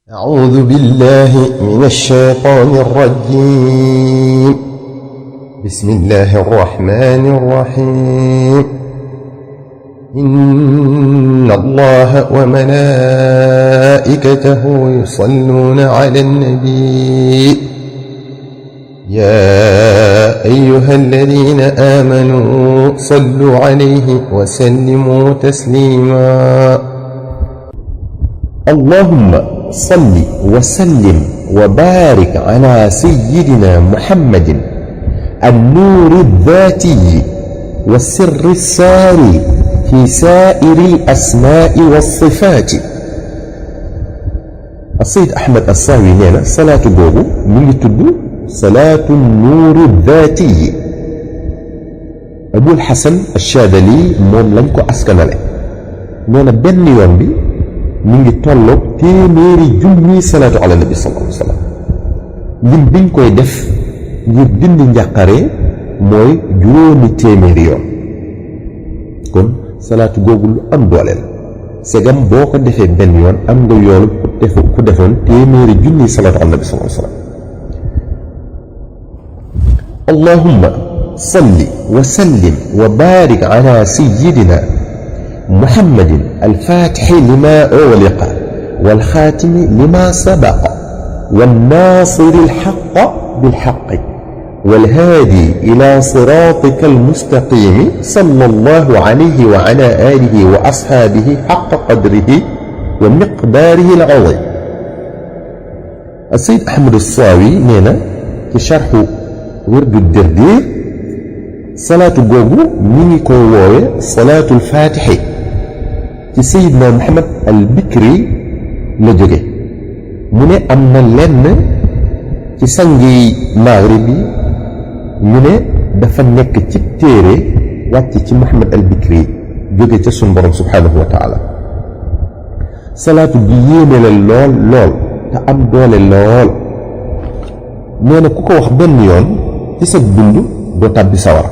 أعوذ بالله من الشيطان الرجيم. بسم الله الرحمن الرحيم. إن الله وملائكته يصلون على النبي يا أيها الذين آمنوا صلوا عليه وسلموا تسليما. اللهم صل وسلم وبارك على سيدنا محمد النور الذاتي والسر الساري في سائر الأسماء والصفات. السيد أحمد الصاوي نينا صلاة بوغو من تدو صلاة النور الذاتي. أبو الحسن الشاذلي موم لنكو أسكنالي نينا بن يوم بي mingi tolloog téeméeri junni salaatu ala nabi sallallahu alayhi wa sallam. lim biñ koy def ngir dindi njàqare mooy juróomi téeméeri yoon. kon salaatu googu lu am dooleel segam boo ko defee benn yoon am nga yoolu ku defoon téeméeri junni salaatu ala nabi sallallahu alayhi wa sallam. allahumma salli wa sallim wa barik ala sayyidina محمد الفاتح لما أغلق والخاتم لما سبق والناصر الحق بالحق والهادي إلى صراطك المستقيم صلى الله عليه وعلى آله وأصحابه حق قدره ومقداره العظيم. السيد أحمد الصاوي نينا كشرح ورد الدردير صلاة جوجو ميني كووي صلاة الفاتح ci Seydina Muhammad al Bikri la jóge mu ne am na lenn ci sangi maghrib bi ñu ne dafa nekk ci téere wàcc ci Muhammad al Bikri jóge ca sun borom subhanahu wa taala. salaatu bi yéeme la lool lool te am doole lool. nee na ku ko wax benn yoon ci sa dund doo tàbbi sawar.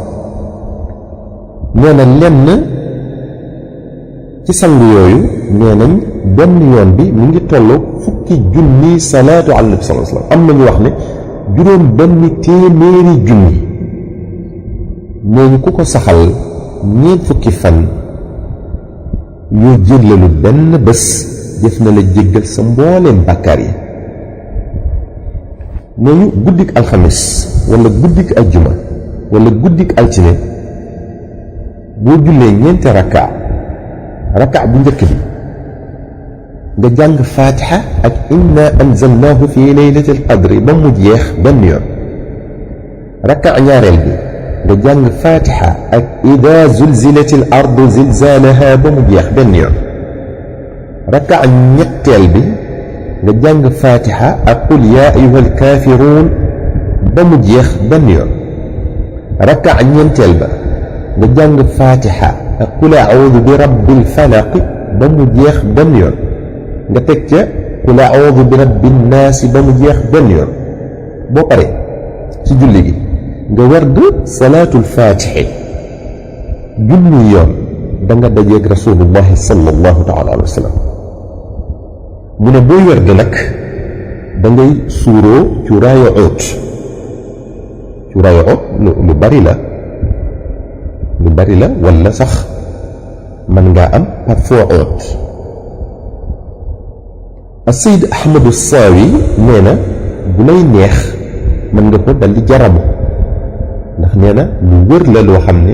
nee na lenn ci sang yooyu nee nañ benn yoon bi mu ngi tolloo fukki junni salaatu ala nabi sallallahu alayhi wa sallam. am nañu wax ne juróom benn téeméeri junni. nee ñu ku ko saxal ñeent fukki fan yoo jéglalu benn bés def na la jéggal sa mbooleem bàkkaar yi. nee ñu guddik alxamis wala guddik aljuma wala guddik altine boo jullee ñeenti raka bu njëkk bi nga jàng fatiha ak inna anzalnahu fi laylatil qadri ba mu jeex benn yoon. raka ñaareel bi nga jàng fatiha ak ida zulzilatil ardu zilzalaha ba mu jeex benn yoon. raka ñetteel bi nga jàng fatiha ak qul ya ayyuhal kafirun ba mu jeex benn yoon. raka ñeenteel ba nga jàng fatiha ak qul a'udhu bi rabbil falaq ba mu jeex benn yoon. nga teg ca qul a'udhu bi rabbin naas ba mu jeex benn yoon. boo pare ci julli gi nga werd salaatul faatihi junni yoon da nga dajeeg rasulullahi sallallahu taala alayhi wa sallam. mu ne booy werd nag da ngay suuroo cuuraayu oot. cuuraayu oot lu bari la wala sax mën ngaa am parfum oot. Sayyid Ahmadu Saawi nee na bu lay neex mën nga ko dal di jarabu ndax nee na lu wër la loo xam ne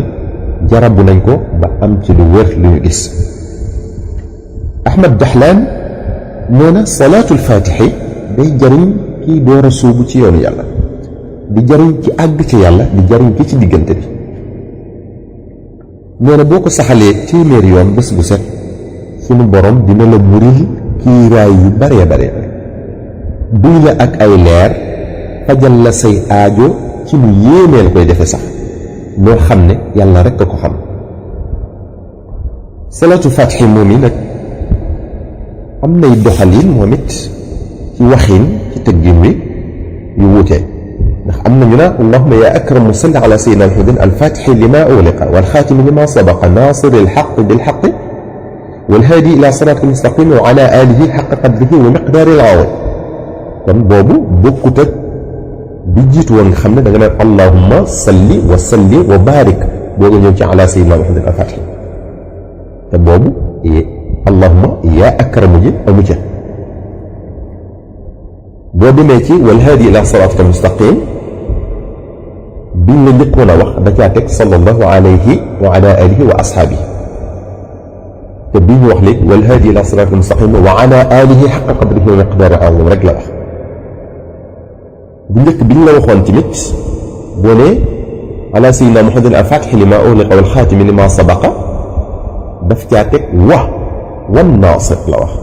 jarabu nañ ko ba am ci lu wër lu ñu gis. Ahmad Dahlan nee na salaatul faatixi day jariñ kiy door a suubu ci yoonu yàlla, di jariñ ci àgg ci yàlla, di jariñ ki ci diggante bi. nee na boo ko saxalee téeméer yoon bés bu set sunu borom dina la muril kiiraay yu bare bare duy la ak ay leer fajal la say aajo ci lu yéemeel koy defe sax loo xam ne yàlla rekk a ko xam. salaatu fatixi moom yi nag am nay doxalin moom it ci waxin ci tëggin wi yu wuute. ndax am nañu na allahumma ya akram salli ala sayyidina alhudin alfatixi lima ugliqa walxaatimi lima sabaqa nasiri alxaq bilxaqi والهادي ila siraatal mustaqim wa ala alihi haqqa qadrihi wa miqdaaril azim. kon boobu bokkut ak bi jiitu woon nga xam ne da nga naan allahumma salli wa salli wa barik boo nga ñëw ci ala sayyidina Muhammad al-Fatih te boobu allahumma yaa akramu ji amu ca. boo demee ci wal haadi ila siraatika mustaqim biñ la njëkkoon a wax da caa teg sallallahu alayhi wa ala alihi wa ashaabihi te bii ñu wax léegi wal haadi ila siraatika mustaqim wa ala alihi haqqa qadrihi wa miqdaarihi al-aziim rek la wax. bu njëkk biñ la waxoon tamit boo nee ala sayyidina Muhammad al-Faatixi limaa ughliqa wal xaatimi limaa sabaqa daf caa teg wan naasir la wax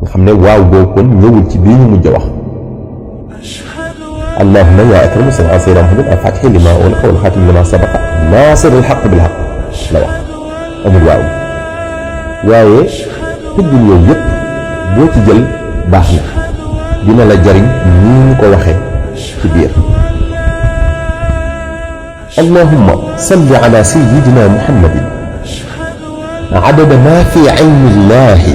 nga xam ne waaw boobu kon ñëwul ci bii ñu mujj a wax allahumma yaa akramu salli ala sayyidina Muhammad al-Faatixi limaa ughliqa wal xaatimi limaa sabaqa naasir al-xaqq bil xaqq la wax amul waaw waaye tëggul yooyu yëpp boo ci jël baax na dina la jariñ nii ñu ko waxee ci biir allahumma salli ala sayyidina muhammadin adada ma fi ilmi llahi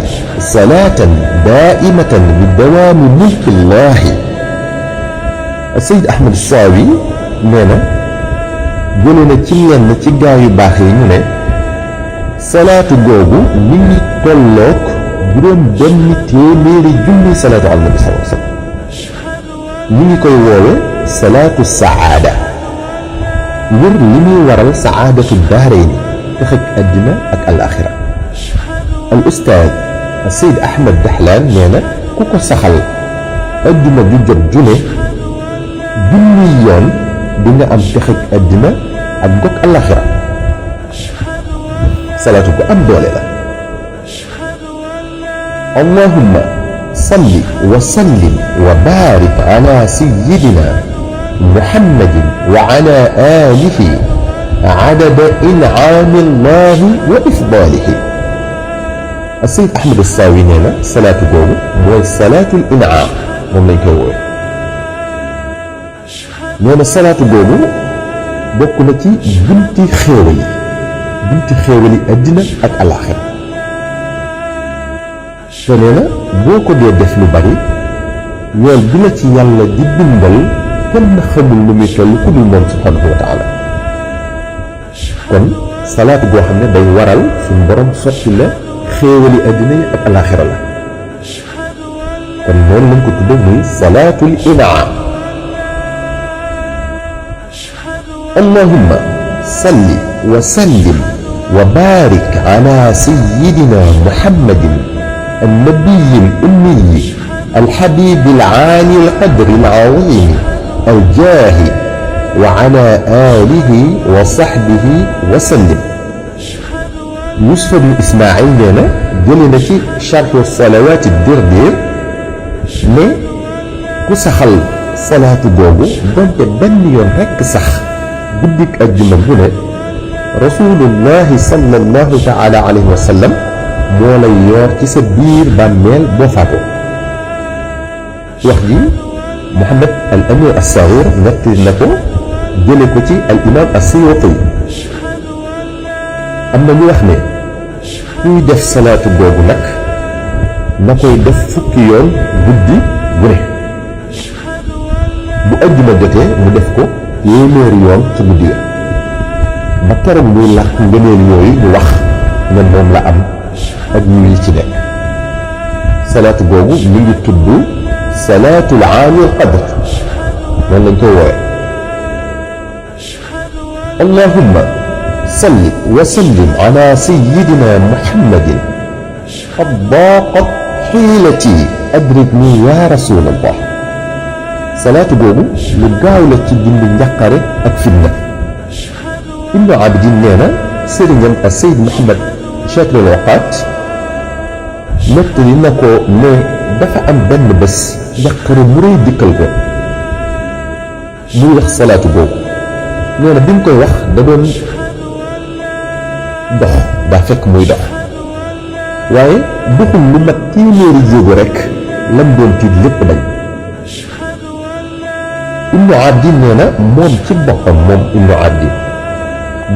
salatan daimatan bi dawaami mulki llahi. Sayyid Ahmad Saawi nee na jële na ci lenn ci gaa yu baax yi ñu ne salaatu googu mi ngi tolloog juróom benn téeméeri junni salaatu ala nabi sallallahu alayhi wa sallam. ñu ngi koy woowe salaatu saada ngir li muy waral saadatu daarayni texeg àddina ak alaaxira. al ustaad Sayyid Ahmad Dahlaan nee na ku ko saxal àddina ju jot ju ne junni yoon di nga am texeg àddina ak gog alaaxira. salaatu bu am doole la. allahumma salli wa sallim wa barik ala sayyidina muhammadin wa ala alihi adada in'aami llahi wa ifdaalihi. Sayyid Ahmad Saawi nee na salaatu boobu mooy salaatul in'aam moom lañ koy woowe. nee na salaatu boobu bokk na ci bunti xéewal yi àddina ak alaaxira. te nee na boo ko dee def lu bari yool bi la ci yàlla di bindal kenn xamul lu muy toll ku dul moom subhanahu wa taala. kon salaat boo xam ne day waral suñu borom sotti la xéewali àddina yi ak alaaxira la. kon noonu lañ ko tudde muy salaatul in'aam. allahumma salli wa sallim wa barik ala sayyidina muhammadin النبي الأمي الحبيب العالي القدر العظيم الجاه وعلى آله وصحبه وسلم. يوسف بن إسماعيل nee na jëlee na ci charhu salawaati Dirdir ne ku saxal salaatu boobu donte benn yoon rekk sax guddik àjjuma bu ne rasulullahi sallallahu taala alayhi wa sallam moo lay yoor ci sa biir bàmmeel boo faatoo. wax ji Muhammad al Amin as-Saghir nettali na ko jële ko ci al imam as-Suyuti. am na ñu wax ne kuy def salaatu boobu nag na koy def fukki yoon guddi bu ne. bu àjjuma jotee mu def ko téeméeri yoon ci guddi ga ba keroog muy làq ngëneel yooyu ñu wax ne moom la am ak ñu yi ci nekk. salaatu boobu ñu ngi tudd salaatul aalil qadr noonu lañ koy woowe. allahumma salli wa sallim ala sayyidina muhammadin qad daaqat xiilati adrikni ya rasulallah. salaatu boobu lu gaaw la ci dindi njàqare ak fitna. ibnu abidin nee na sëriñam ak Seyd Muhammad Shakir al-Waqaat nettali na ko ne dafa am benn bés njàqare mu rëy dikkal ko muy wax salaatu boobu. nee na bi mu koy wax da doon dox daa fekk muy dox waaye doxul lu mat téeméeri jéego rekk lam doon tiit lépp dañ. ibnu abdin nee na moom ci boppam moom ibnu abdin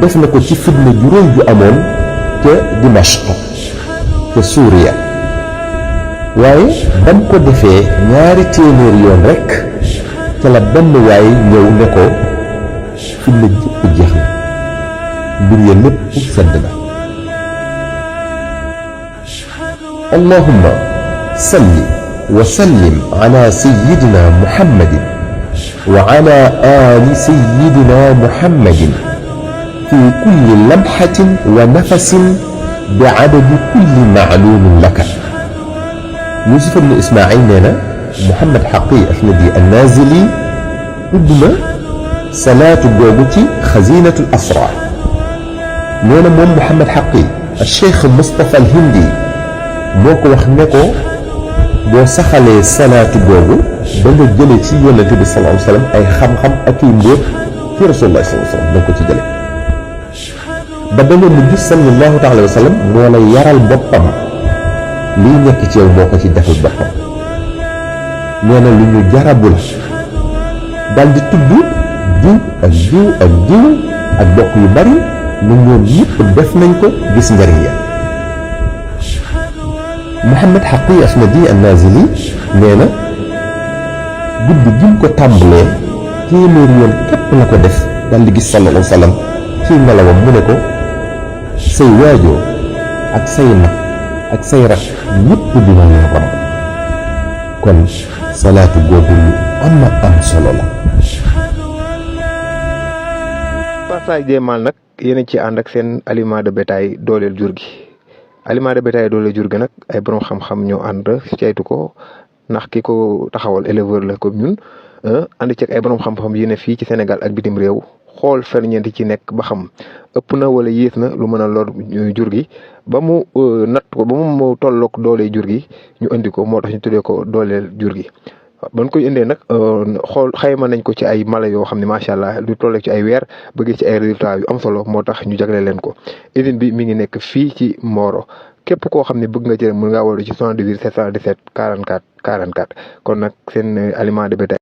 def na ko ci fitna ju rëy ju amoon ca Dimashq ca Suuriya waaye bam ko defee 2 téeméer yoon rekk ca la benn waay ñëw ne ko fi la jëpp jeex na mbir ya lépp sedd na allahumma salli wa sallim ala sayyidina muhammadin wa ala ali sayyidina muhammadin fi kulli lamhatin wa nafasin bi adadi kulli maalumin laka Yuusuf ibn Ismaayil nee na Muhammad Xaqi Ahmadi An-Naazili tudd na salaatu googu ci xazinatul asrar nee na moom Muhammad Xaqi Cheikh Moustapha al Hindi moo ko wax ne ko boo saxalee salaatu googu da nga jële ci yonente bi sallallahu alayhi wa sallam ay xam-xam ak i mbóot ci rasulullah sallallahu alayhi wa sallam da nga ko ci jële ba da nga mujj sallallahu alayhi wa sallam moo lay yaral boppam lii nekk ci yow moo ko ci defal boppam nee na lu ñu jarabu la dal di tudd diw ak diw ak diw ak bokk yu bari na ñoom ñëpp def nañ ko gis njariñ ya Muhammad Xaqi Ahmadi An-Naazili nee na guddi gi mu ko tàmbalee téeméer yoon képp la ko def dal di gis sallallahu alayhi wa sallam ci ngelawam mu ne ko say waajoo ak say mag ak say rak ñëpp dina leen romb kon salaatu googu lu am solo la. Passage des Mal nag yéen ci ànd ak seen aliment de bétail dooleel jur gi aliment de bétail dooleel jur gi nag ay borom xam-xam ñoo ànd ceytu ko ndax ki ko taxawal éleveur la comme ñun ànd ci ak ay borom xam-xam yi ne fii ci Sénégal ak bitim réew xool ferñeent ci nekk ba xam ëpp na wala yées na lu mën a lor jur gi ba mu natt ko ba mu tolloog doole jur gi ñu indi ko moo tax ñu tuddee ko dooleel jur gi. ban koy indee nag xool xayma nañ ko ci ay mala yoo xam ne macha allah lu toll ci ay weer ba gis ci ay résultats yu am solo moo tax ñu jagle leen ko usine bi mi ngi nekk fii ci Mboro képp koo xam ne bëgg nga jël mën ngaa woote ci 78 717 44 44 kon nag seen aliment de bétail